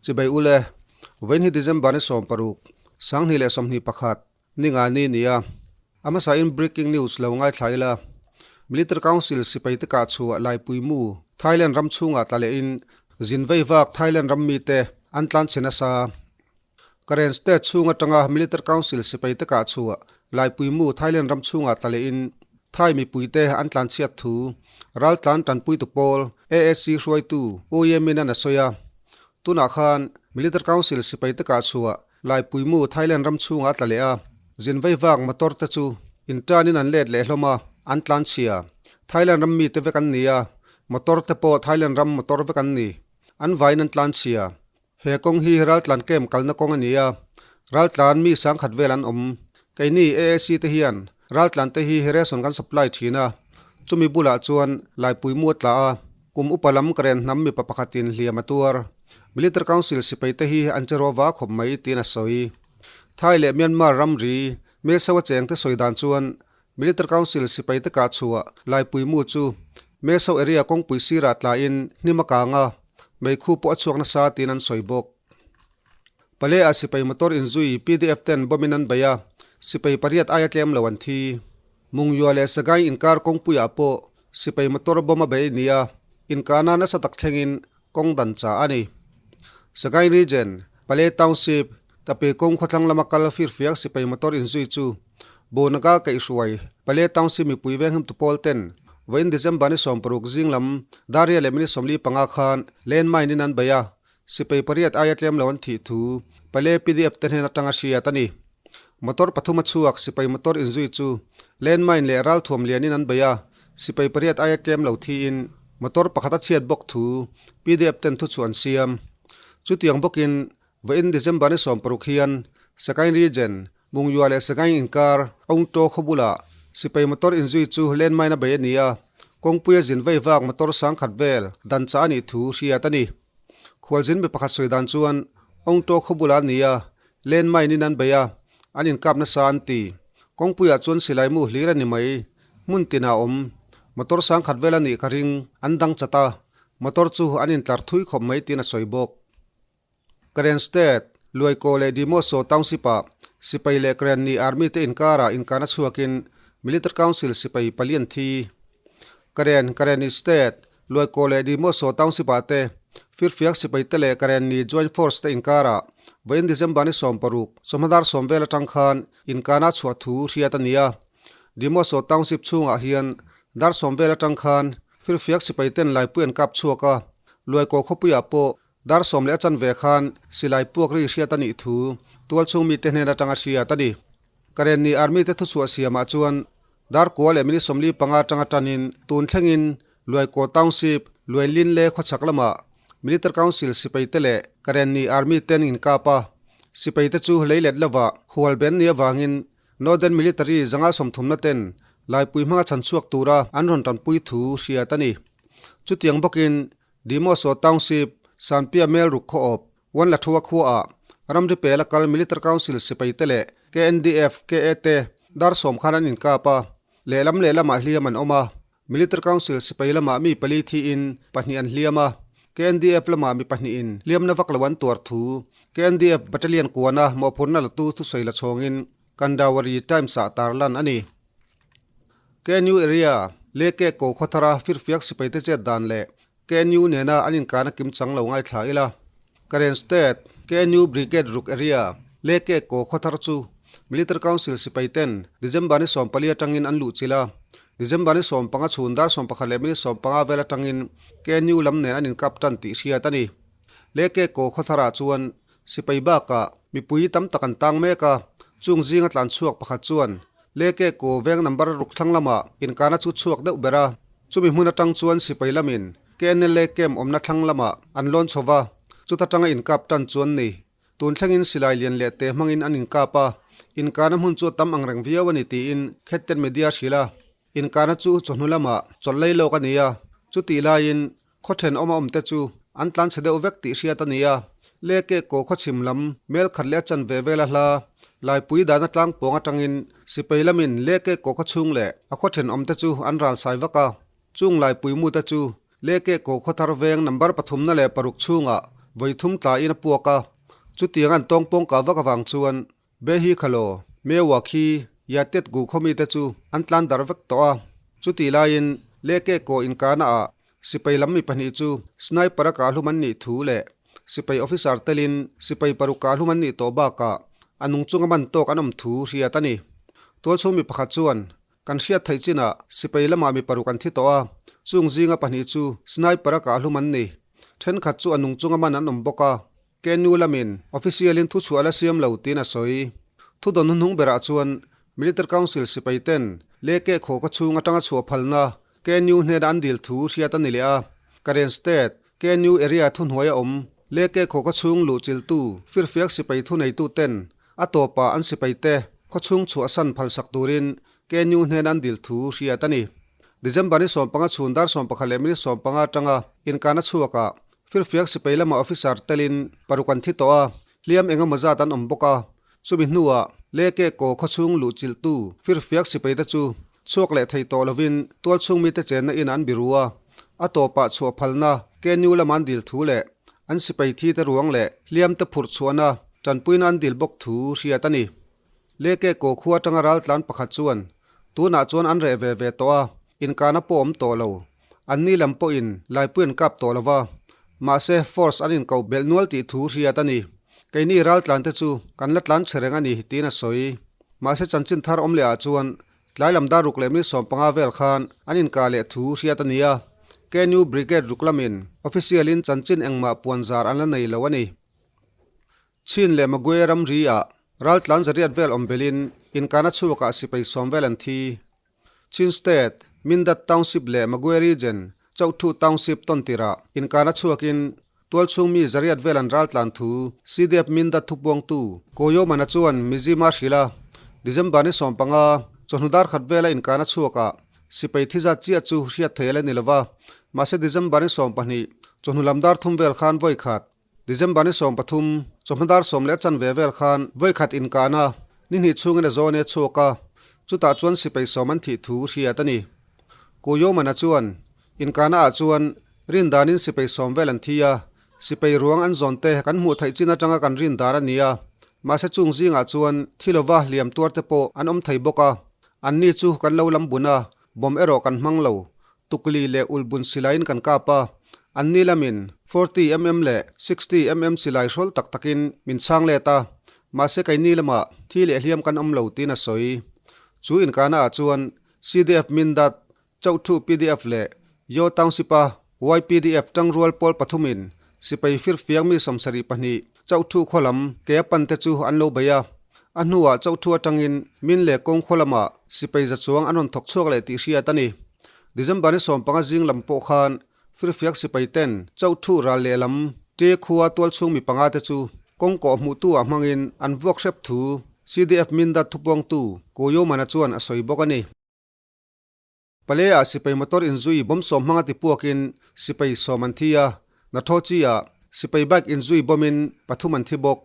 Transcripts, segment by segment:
Chibai ule, vawiin hi December ni 16, 2021, ni nga ni nia. A hmasain breaking news lo ngaithla ila, Military Council sipai te kah chhuah Laipui mu Thailand ram chhungah tla lehin zin vei vak Thailand ram mite an tlan chhe nasa. Karen State chhung atanga Military Council sipai te kah chhuah Laipui mu Thailand ram chhungah tla lehin Thai mipuite an tlan chhiat thu raltlan tanpuitu pawl AAC hruaitu U Yemin an a sawi a. Tunah khan Military Council sipai te kah chhuah Laipui mu Thailand ram chhungah a tla leh a, zin vei vak motor te chu intanin an let leh hlawm a, an tlan chhia. Thailand ram mite vek an ni a, motor te pawh Thailand ram motor vek an ni. An vaiin an tlan chhia. He kawng hi raltlan camp kalna kawng a ni a, raltlan mi sangkhat vel an awm. Keini AAC te hian raltlan te hi ration kan supply thin a, chumi bulah chuan Laipui mu a tla a, Kum upa lam ka ren hnam mipa pakhatin hliam a tuar. Military Council sipai te hi an che rawva khawp mai tiin a sawi. Thai leh Myanmar ramri Meso a cheng te sawi dan chuan Military Council sipai te kah chhuah Laipui mu chu Meso area kawngpui sirah tlaiin hnim a kang a, meikhu pawh a chhuak nasa tiin an sawi bawk. Pale ah sipai motor inzui PDF ten bomb in an bei a, sipai pariat aia tlem lo an thi. Mungyua leh Sagaing inkar kawngpuiah pawh sipai motor bomb a bei a ni a, inkahna nasa tak thlengin kawng dan chah a ni. Sagaing Region, Pale Township, Tapi kawng khawthlang lama kal firfiak sipai motor inzui chu Bonaga kaihhruai Pale Township mipui venghim tu pawl ten vawiin December ni 60 zing lam Daria leh minute 45 khan landmine in an bei a, Sipai pariat aia tlem lo an thih thu Pale pdf te hnen atanga hriat a ni. Motor pathum a chhuak sipai motor inzui chu landmine leh ralthuam lianin an bei a, sipai pariat aia tlem lo thiin motor pakhat a chhiat bawk thu pdf ten thuchhuah an siam. Chutiang bawkin vawiin December ni 60 hian Sagaing Region, Mungyua leh Sagaing inkar Aungtaw khaw bulah sipai motor inzui chu landmine a bei a ni a, kawngpuia zin vei vak motor sangkhat vel dan chah a nih thu hriat a ni. Khualzin mi pakhat sawi dan chuan Ongtaw khaw bulah a ni a, landmine in an bei a, an inkap nasa an ti. Kawngpuiah chuan silai mu hlir a ni mai, hmun tinah a awm. Motor sangkhat vel a nih ka ring, an dang chat a, motor chu an intlar thui khawp mai tiin a sawi bawk. Karen State, Luaikaw leh Dimoso Township-ah sipai leh Karen ni Army te inkarah inkana chhuakin Military Council sipai pali an thi. Karen, Karenni State, Luaikaw leh Dimoso Township-ah te Firfiak sipai te leh Karen ni Joint Force te inkarah vawiin December ni 60, sawmhadar sawm vel atang khan inkana chhuah thu hriat a ni a. Dimoso Township chhungah hian dar sawm vel atang khan Firfiak sipai ten laipui an kap chhuak a, Luaikaw khawpuiah pawh Dar sawm leh a chanve khan silai puak ri hriat a nih thu tualchhung mite hnen atanga hriat a ni. Karenni Army te thuchhuah siamah chuan dar kua leh minute 45 atanga tanin tun thlengin Luaikaw Township, Luailin leh khawchhak lamah Military Council sipai te leh Karenni Army ten inkap a, sipai te chu lei let lova hual ben ni avangin Northern Military zanga sawmthumna ten laipui hmanga chhanchhuak tura an rawn tanpui thu hriat a ni. Chutiang bawkin Dimoso Township, Sanpia Mel ruk khaw awp, Wan Lathua khuaah ramri pela kal Military Council sipai te leh KNDF, KA te dar sawm khan an inkap a, lehlam lehlamah hliam an awm a. Military Council sipai lamah mi pali thiin pahnih an hliam a, KNDF lamah mi pahnihin hliamna vak lo an tuar thu KNDF Battalion kuana mawhphurhna latu thusawi la chhawngin Kandawari Times-ah tarlan a ni. KNU area Leke ko khawthara firfiak sipai te chet dan leh KNU nena an inkana kim chang lo ngaithla ila. Karen State KNU Brigade ruk area Leke ko khawthar chu Military Council sipai ten December ni 14 atangin an luh chilh a. December ni 15 chhun dar 11 leh minute 15 vel atangin KNU lam nen an inkap tan tih hriat a ni. Leke ko khawtharah chuan sipai bakah mipui tam tak an tang mek a, chung zinga tlan chhuak pakhat chuan Leke ko veng number ruk thlang lamah inkana chu chhuak deuh ber a, chumi hmun atang chuan sipai lamin KNLA camp awmna thlang lamah an lawn chho va, chuta tanga inkap tan chuan ni. Tun thlengin silai lian leh te hmangin an inkap a, inkana hmun chu a tam angreng viau a ni tiin Khetten Media hrilh a. Inkana chu chawhnu lamah chawlh lei lawk a ni a, chutih laiin khaw thenawm a awmte chu an tlan chhe deuh vek tih hriat a ni a. Leke kaw khaw chhim lam mel khat leh a chanve vela hla Laipui dahna tlang pawng atangin sipai lamin Leke kaw khaw chhung leh a khaw thenawmte chu an ral sai vak a. Chung Laipui mute chu Leke kaw khaw thar veng number pathumna leh paruk chhungah Vawi thum tla in a puak a, chutiang an tawng pawng kah vak avang chuan Be hi khalaw, Mewa khi Yatet gu khaw mite chu an tlan darh vek tawh a. Chutih laiin Leke kaw inkahna ah sipai lam mi pahnih chu sniper a kahhlum an nih thu leh sipai officer telin sipai paruk kahhlum an nih tawh bakah a nung chunga man tawk an awm thu hriat a ni. Tualchhung mi pakhat chuan Kan hriat theih chinah sipai lamah mi paruk an thi tawh a, chung zinga pahnih chu sniper a kahhlum an ni. Thenkhat chu a nung chunga man an awm bawk a, KNU lamin official in thuchhuah la siam lo tiin a sawi. Thudawn hnuhnung berah chuan Military Council sipai ten Leke khaw khaw chhung atanga chhuah phalna KNU hnena an dil thu hriat a ni leh a, Karen State, KNU area thuhnuai a awm Leke khaw khaw chhung luhchiltu firfiak sipai thuneitu ten A tawpah an sipaite khawchhung chhuahsan phalsak turin KNU hnena an dil thu hriat a ni. December ni 15 chhun dar 11 minute 15 atanga inkahna chhuakah firfiak sipai lama officer telin paruk an thi tawh a, hliam eng emaw zat an awm bawk a. Chumi hnuah Leke kaw khawchhung luhchilhtu firfiak sipaite chu chhuak leh thei tawh lovin tualchhung mite chenna inah an biru a. A tawpah chhuah phalna KNU lama an dil thu leh an sipai thi te ruang leh hliam te phurh chhuahna tanpuina an dil bawk thu hriat a ni. Leke kaw khua atanga raltlan pakhat chuan tunah chuan an reh ve ve tawh a, inkahna pawh awm tawh lo. Anni lam pawhin laipui an kap tawh lo va, mahse force an inkoh belh nual tih thu hriat a ni. Keini raltlan te chu kan la tlan chhe reng a ni tiin a sawi. Mahse chanchin thar awm leh ah chuan Tlai lam dar ruk leh minute 15 vel khan an inkah leh thu hriat a ni a, KNU Brigade ruk lamin official in chanchin engmah puan zar an la nei lo a ni. Chin leh Magwe ramri ah raltlan zariat vel awm belin inkahna chhuakah sipai sawm vel an thi. Chin State, Mindat Township leh Magwe Region, Chauhthu Township tawntirah inkahna chhuakin Tualchhung mi zariat vel an raltlan thu CDF Mindat thupuangtu Koyomana chuan Mizzima hrilh a, December ni 15, chawhnu dar khat vela inkahna chhuakah sipai thi zat chiah chu hriat thei a la ni lova, mahse December ni 12, chawhnu lam dar thum vel khan vawi khat, December ni 13, chawhma dar sawm leh a chanve vel khan vawi khat inkahna ni hnih chhungin a zawn e chhuak a, chutah chuan sipai sawm an thih thu hriat a ni. Koyomana chuan Inkahna ah chuan rin danin sipai sawm vel an thi a, sipai ruang an zawn te kan hmuh theih chin atanga kan rin dan a ni a, mahse chung zingah chuan thi lova hliam tuar te pawh an awm thei bawk a, anni chu kan lo lam bun a, bomb erawh kan hmang lo, tukli leh ulhbun silaiin kan kap a, anni lamin 40 mm leh 60 mm silai hrawl tak takin min chhang let a, mahse keini lamah thi leh hliam kan awm lo tiin a sawi. Chu inkahna ah chuan CDF Mindat Chauhthu pdf leh Yaw Township-a YPDF tangrual pawl pathumin sipai firfiang mi 72 Chauhthu khaw lam ke a pante chu an lo bei a. A hnuah Chauhthu atangin Min leh Kawng khaw lamah sipai za chuang an rawn thawk chhuak leh tih hriat a ni. December ni 15 zing lam pawh khan firfiak sipai ten Chauhthu ral lehlam Ṭe khua tualchhung mi panga te chu kawng kawh hmuhtu ah hmangin an vuak hrep thu CDF Mindat thupuangtu Koyomana chuan a sawi bawk a ni. Pale-ah sipai motor inzui bomb sawm hmanga tipuakin sipai sawm an thi a, Nathochi-ah sipai bike inzui bomb-in pathum an thi bawk.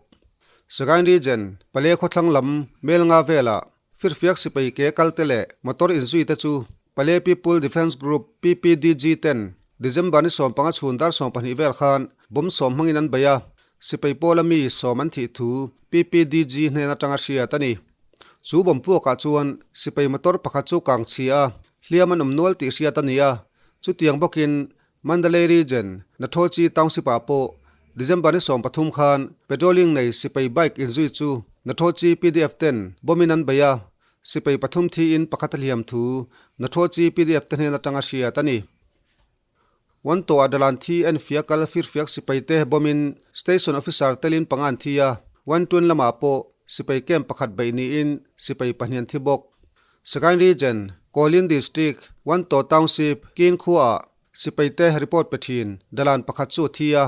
Sagaing Region, Pale khawthlang lam Melnga velah firfiak sipai ke kalte leh motor inzui te chu Pale People Defence Group, PPDG, ten December ni 15 chhun dar 12 vel khan bomb sawm hmangin an bei a, sipai pawla mi sawm an thih thu PPDG hnen atanga hriat a ni. Chu bawmpuakah chuan sipai motor pakhat chu kang chhia a, hliam an awm nual tih hriat a ni a. Chutiang bawkin Mandalay Region, Nathochi Township-ah pawh December ni 13 khan patrolling nei sipai bike inzui chu Nathochi PDF ten bomb-in an bei a, sipai pathum thiin pakhat a hliam thu Nathochi PDF te hnen atanga hriat a ni. One tawh ah dalan thi en fiak kal firfiak sipai te bomb-in station officer telin panga an thi a, one tun lamah pawh sipai camp pakhat beih niin sipai pahnih an thi bawk. Sagaing Region, Kawlin District, One Taw Township, Kin khuaah sipai te report pe thin dalan pakhat chu a thi a,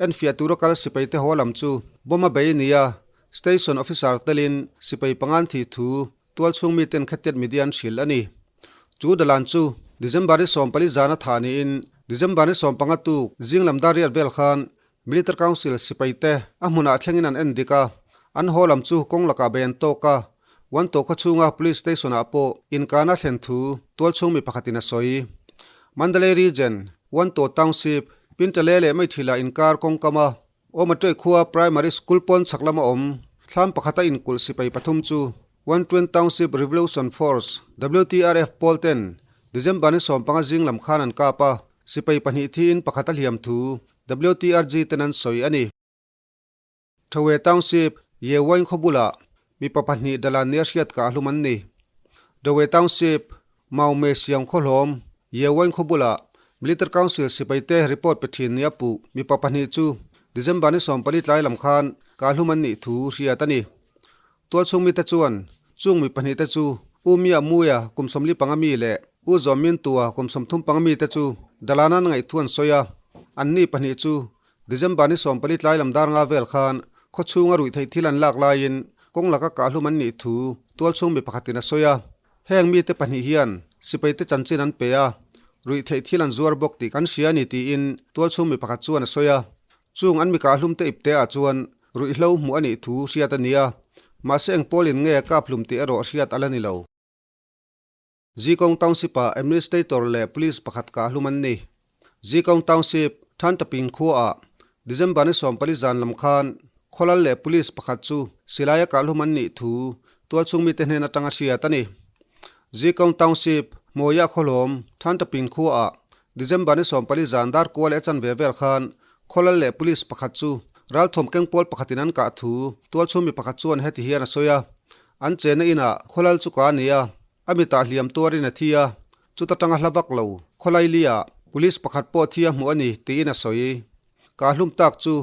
en fiah tura kal sipai te haw lam chu bomb a bei nia station officer telin sipai panga an thih thu Tualchhung miten Khatyat Media an hrilh a ni. Chu dalan chu December ni 14 zana thah niin December ni 15 tuk zing lam dar riat vel khan Military Council sipai te a hmunah thlengin an en dik a, an haw lam chu kawng lakah bei an tawk a, Wanto khaw chhunga Police Station ah pawh inkahna thlen thu tualchhung mi pakhatin a sawi. Mandalay Region, Wanto Township, Pintale leh Maithila inkar kawngkam a. Awmatei khua Primary School pawn chhak lama awm thlam pakhata inkulh sipai pathum chu One Twin Township Revolution Force, WTRF, pawl ten December ni 15 zing lam khan an kap a, sipai pahnih thiin pakhat a hliam thu WTRG ten an sawi a ni. Thawe Township, Yewain khaw bulah mipa pahnih dalan nia hriat kah hlum an ni. Dawe Township, Maume Siang khaw hlawm, Yewain khaw bulah Military Council sipaite report pe thin nia puh mipa pahnih chu December ni 14 tlai lam khan kah hlum an nih thu hriat a ni. Tualchhung mite chuan chung mi pahnihte chu U Mia Muia kum 45 mi leh U Zawm Min Tua kum 35 mite chu dalan an ngaih thu an sawi a, anni pahnih chu December ni 14 tlai lam dar nga vel khan khaw chhunga ruih theih thil an lak laiin kawng laka kahhlum an nih thu tualchhung mi pakhatin a sawi a. Heng mite pahnih hian sipaite chanchin an pe a, ruih theih thil an zuar bawk tih kan hria a ni tiin tualchhung mi pakhat chuan a sawi a. Chung an mi kahhlumte ipte ah chuan ruihhlo hmuh a nih thu hriat a ni a, mahse eng pawlin nge kaphlum tih erawh hriat a la ni lo. Zikawng Township-ah Administrator leh Police pakhat kah hlum an ni. Zikawng Township, Thantaping khuaah December ni 14 zan lam khan khawlal leh Police pakhat chu silaia kah hlum an nih thu tualchhung mite hnen atanga hriat a ni. Zikawng Township, Hmawia khawhlawm, Thantaping khuaah December ni 14 zan dar kua leh a chanve vel khan khawlal leh Police pakhat chu ralthuam kengpawl pakhatin an kah thu tualchhung mi pakhat chuan heti hian a sawi a, An chena inah khawlal chu ka ni a. A mitah hliam tuarin a thi a, chuta tanga hla vak lo, khawlailiah police pakhat pawh thi a hmuh a ni tiin a sawi. Ka hlum tak chu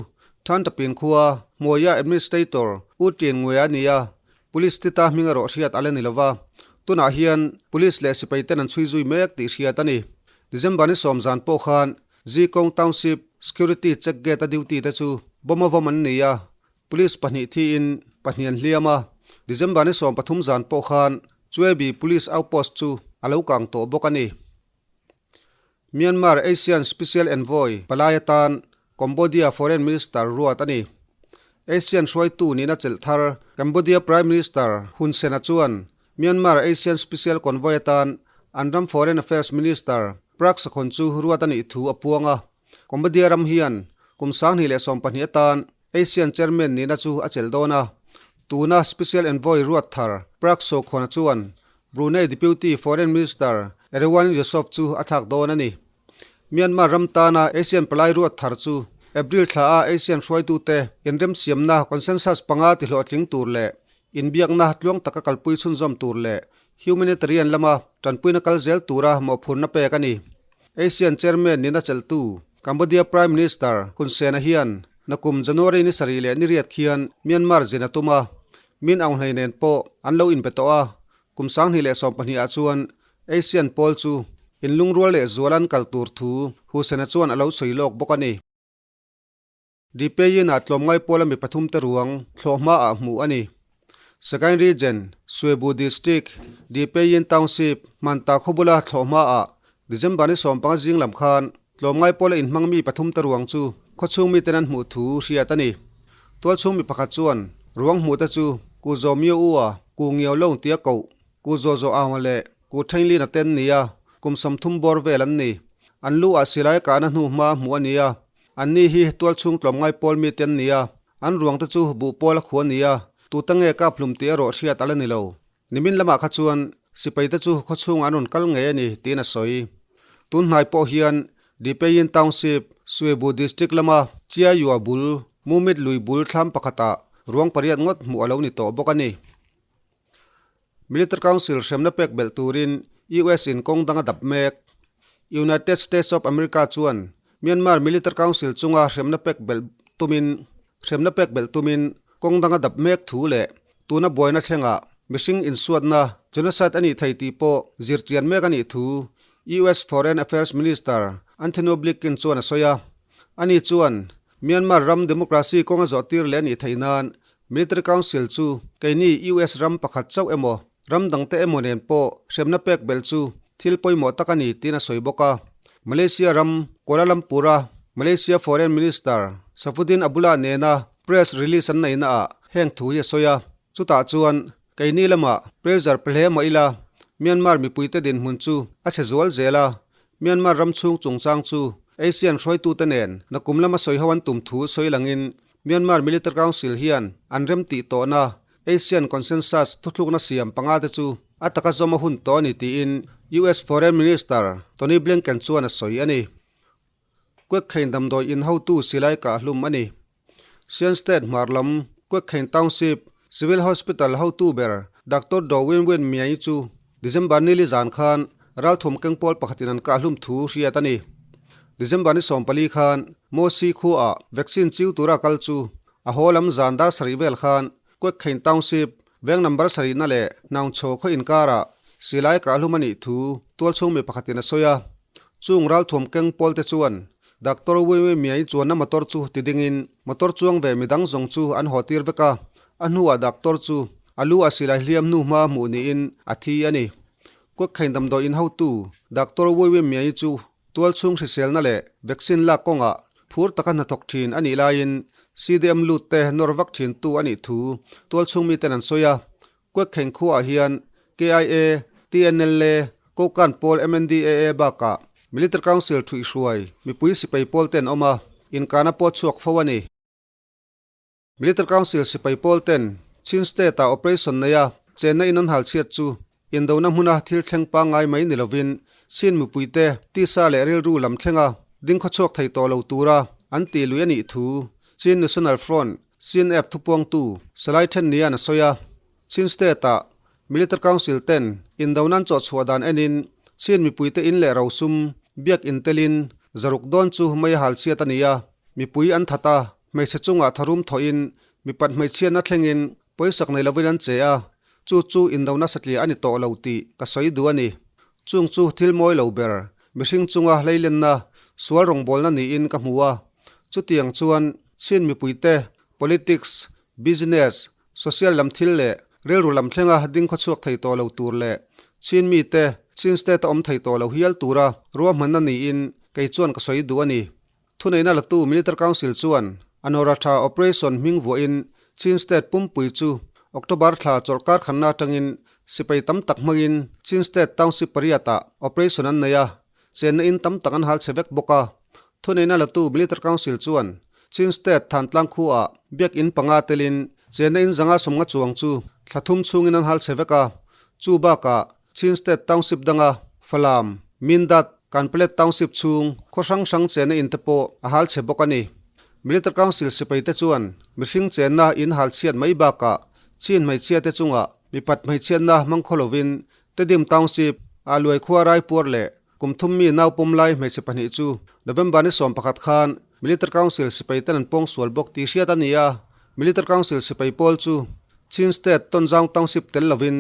Thantapin khua Hmawia Administrator U Tin Ngwe a ni a, police ti ta hming erawh hriat a la ni lova, tunah hian police leh sipai ten an chhui zui mek tih hriat a ni. December ni 10 zan pawh khan Zikawng Township Security Check Gate a duty te chu bomb a vawm an ni a, Police pahnih thiin pahnih an hliam a, December ni 13 zan pawh khan Chuebi Police Outpost chu a lo kang tawh bawk a ni. Myanmar ASEAN Special Envoy palai atan Cambodia Foreign Minister ruat a ni. ASEAN hruaitu nihna chelh thar Cambodia Prime Minister Hun Sen-a chuan Myanmar ASEAN Special Convoy atan an ram Foreign Affairs Minister Prak Sakhon chu ruat a nih thu a puang a. Cambodia ram hian kum 2020 atan ASEAN Chairman nihna chu a chelh dawn a. Tuna Special Envoy ruat thar Prak Sokhona chuan Brunei Deputy Foreign Minister Erywan Yusof chu a thlak dawn a ni. Myanmar ram tana ASEAN palai ruat thar chu April thla a ASEAN hruaitute inremsiamna consensus panga tihlawhtling tur leh inbiakna tluang taka kalpui chhunzawm tur leh humanitarian lama tanpuina kal zel tura mawhphurna pek a ni. ASEAN Chairman nina chelhtu Cambodia Prime Minister Hun Sen-a hian nakum January ni sarih leh ni riat khian Myanmar zin a tum a, Min Aung Hlaing nen pawh an lo inbe tawh a, kum 2020 ah chuan ASEAN pawl chu inlungrual leh zual an kal tur thu Hun Sen-a chuan a lo sawi lawk bawk a ni. Dipeyin-ah tlawmngai pawla mi pathum te ruang thlawh hmaah hmuh a ni. Sagaing Region, Swebu District, Dipeyin Township, Hmanta khaw bula thlawh hmaah December ni 15 zing lam khan tlawmngai pawla inhmang mi pathum te ruang chu khawchhung miten an hmuh thu hriat a ni. Tualchhung mi pakhat chuan ruang hmuh te chu Ku Zaw Myo U-a Ku Ngiau Lawng tia koh Ku Zaw Zaw Aunga leh Ku Thainglin a ten nia kum 30 bawr vel an ni. An lu ah silai kahna hnu hma hmuh a ni a. Anni hi tualchhung tlawmngai pawl mite an ni a, an ruangte chu buh pawl a khu a ni a, tute nge kap hlum tih erawh hriat a la ni lo. Nimin lamah kha chuan sipaite chu khawchhungah an rawn kal ngei a ni tiin a sawi. Tun hnai pawh hian Dipeyin Township, Swebu District lama Chiayua bul, Mumit lui bul thlam pakhatah ruang pariat ngawt hmuh a lo ni tawh bawk a ni. Military Council hremna pek belh turin US in kawng dang a dap mek. United States of America chuan Myanmar Military Council chunga hremna pek belh tumin hremna pek belh tumin kawng dang a dap mek thu leh tuna buaina thlengah mihring insuatna genocide a nih thei tih pawh zirchian mek a nih thu US Foreign Affairs Minister Anthony Blinken chuan a sawi a. Ani chuan Myanmar ram democracy kawng a zawh tir leh a nih theih nan Military Council chu keini US ram pakhat chauh emaw ram dangte emaw nen pawh hremna pek belh chu thil pawimawh tak a ni tiin a sawi bawk a. Malaysia ram Kuala Lumpur-a Malaysia Foreign Minister Saifuddin Abdullah nena press release an neihna ah heng thu hi a sawi a. Chutah chuan keini lamah pressure pe hle mah ila Myanmar mipuite dinhmun chu a chhe zual zel a, Myanmar ram chhung chungchang chu. ASEAN hruaitute nen nakum lama sawiho an tum thu sawi langin Myanmar Military Council hian an remtih tawhna ASEAN Consensus thuthlukna siam panga te chu a taka zawm a hun tawh a ni tiin US Foreign Minister Tony Blinken chuan a sawi a ni. Kwekhein damdawi in hotu silai kah hlum a ni. Shan State hmar lam Kwekhein Township Civil Hospital hotu ber Doctor Daw Win Win Myai chu December nili zan khan ralthum kengpawl pakhatin an kah hlum thu hriat a ni. December ni 14 khan Mosi khuaah vaccine chiu tura kal chu a haw lam zan dar sarih vel khan Kwekhein Township veng number sarihna leh Naungchhaw khaw inkarah silai kah hlum a nih thu tualchhung mi pakhatin a sawi a. Chung ralthuam keng pawl te chuan Doctor Wiwi Miai chuanna motor chu ti dingin motor chuang ve midang zawng chu an haw tir vek a, a hnuah doctor chu a lu a silai hliam hnu hma hmuh niin a thi a ni. Kuakkhein damdawi in hotu Doctor Wiwi Miai chu tualchhung hriselna leh vaccine lak kawngah phur taka hnathawk thin a nih laiin CDM lut te nawr vak thin tu a nih thu tualchhung miten an sawi a. Kuakkhein khuaah hian KIA, TNLA, Kokan pawl MNDAA bakah Military Council thuihhruai mipui sipai pawl ten awm a, inkana pawh chhuak fo a ni. Military Council sipai pawl ten Chin State-ah operation neia chenna in an hal chhiat chu indona hmuna thil thleng pangngai mai ni lovin Chin mipuite tisa leh rilru lam thlenga dingkhaw chhuak thei tawh lo tura an tih lui a nih thu Chin National Front, CNF, thupuangtu Salai Then Nian a sawi a. Chin State-ah Military Council ten indona an chawhchhuah dan enin Chin mipuite in leh rosum biak intelin zaruk dawn chu mei a hal chhiat a ni a, mipui an that a, hmeichhe chungah tharum thawhin mipat hmeichhiatna thlengin pawisak nei lovin an che a, chu chu indona satliah a ni tawh lo tih ka sawi duh a ni. Chung chu thil mawi lo ber, mihring chunga hleilenna, sual rawngbawlna niin ka hmu a. Chutiang chuan Chin mipuite politics, business, Social lam thil leh rilru lam thlenga ding khawchhuak thei tawh lo tur leh Chin mite Chin State a awm thei tawh lo hial tura ruahmanna niin kei chuan ka sawi duh a ni. Thuneihna latu Military Council chuan a nawra tha operation hming vuahin Chin State pumpui chu October thla chawlhkar khanna atangin sipai tam tak hmangin Chin State Township pariatah operation an nei a, chenna in tam tak an hal chhe vek bawk a. Thuneihna latu Military Council chuan Chin State Thantlang khuaah biakinn panga telin chenna in zanga sawmnga chuang chu thla thum chhungin an hal chhe vek a. Chu bakah Chin State Township danga Falam, Mindat, Kanplet Township chhung khaw hrang hrang chenna in te pawh a hal chhe bawk a ni. Military Council sipai te chuan mihring chenna in hal chhiat mai bakah Chin hmeichhia te chungah mipat hmeichhiatna hmang khaw lovin Tedim Township ah Luaikhua Raipuar leh Kum thum mi nau pawm lai hmeichhe pahnih chu November ni 11 khan Military Council sipai ten an pawng sual bawk tih hriat a ni a. Military Council sipai pawl chu Chin State Tonzaung Township tel lovin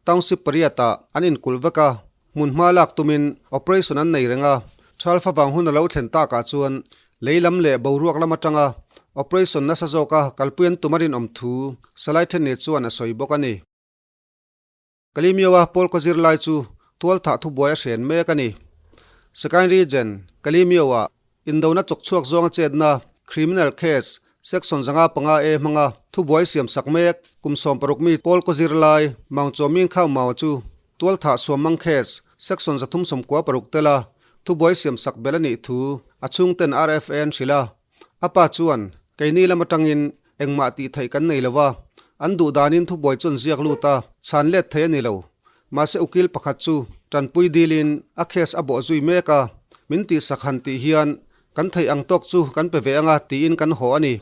Township pariatah an inkulh vek a, hmun hma lak tumin operation an nei reng a. Thalfa vang hun a lo thlen takah chuan lei lam leh boruak lam atanga operation nasa zawka kalpui an tum a rinawm thu Salai Thenni chuan a sawi bawk a ni. Kalimioa Paul Kozir lai chu tualthah thubuai a hren mek a ni. Sakain Region, Kalimioa indona chawkchhuak zawnga chetna, Criminal Case, Section 505 A hmanga thubuai siamsak mek kum 16 mi Paul Kozir lai Maung Chaw Min Khau Maua chu tualthah suammang case, Section 396 tela thubuai siamsak belh a nih thu a chhungten RFA an hrilh a. A pa chuan, Keini lam atangin engmah tih theih kan nei lo va, an duh danin thubuai chu an ziak lut a, chhan let thei a ni lo. Mahse ukil pakhat chu tanpui dilin a case a bawh zui mek a, min tihsak han tih hian kan theih ang tawk chu kan pe ve anga tiin kan haw a ni.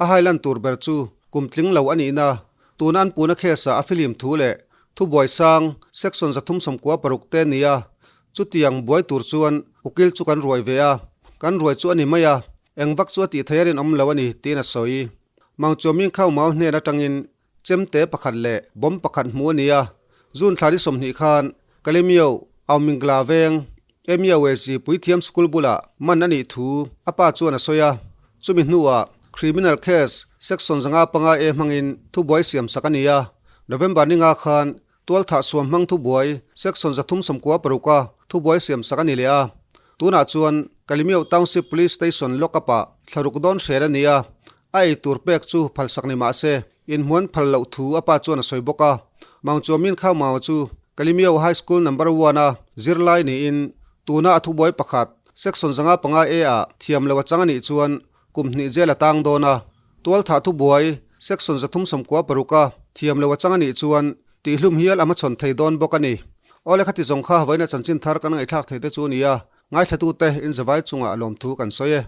A hailan tur ber chu kum tling lo a nihna, tuna an puna case-ah a filim thu leh thubuai sang section 396 te nia Chutiang buai tur chuan ukil chu kan ruai ve a, kan ruai chu a ni mai a, eng vak chu a tih thei a rinawm lo a ni, tiin a sawi. Mang Chuaming Khau Mau hnen atangin chemte pakhat leh bomb pakhat hmu a ni a, June thla ni 20 khan Kalemio Aumingla veng MUAC Puithiam School bulah man a nih thu a pa chuan a sawi a, chumi hnuah Criminal Case Section 505 A hmangin thubuai siamsak a ni a, November ni nga khan Tualthah suam hmang thubuai Section 396 a thubuai siamsak a ni leh a. Tunah chuan Kalimio Township Police Station lock-up ah thlaruk dawn hrel a ni a, a ei tur pek chu phalsak ni mah se inhmuan phal loh thu a pa chuan a sawi bawk a. Maung Chuamin Khau Mau chu Kalimio High School Number One a zirlai niin tuna a thubuai pakhat. Section 505 A ah thiam lo a chang a nih chuan kum hnih jail a tang dawn a, tualthah thubuai Section 396 a thiam lo a chang a nih chuan tihhlum hial a hmachhawn thei dawn bawk a ni. Awle khati zawng kha vawiina chanchin thar kan ngaihthlak thei te chu a ni a, ngaithlatute inzavai chungah lawmthu kan sawi e.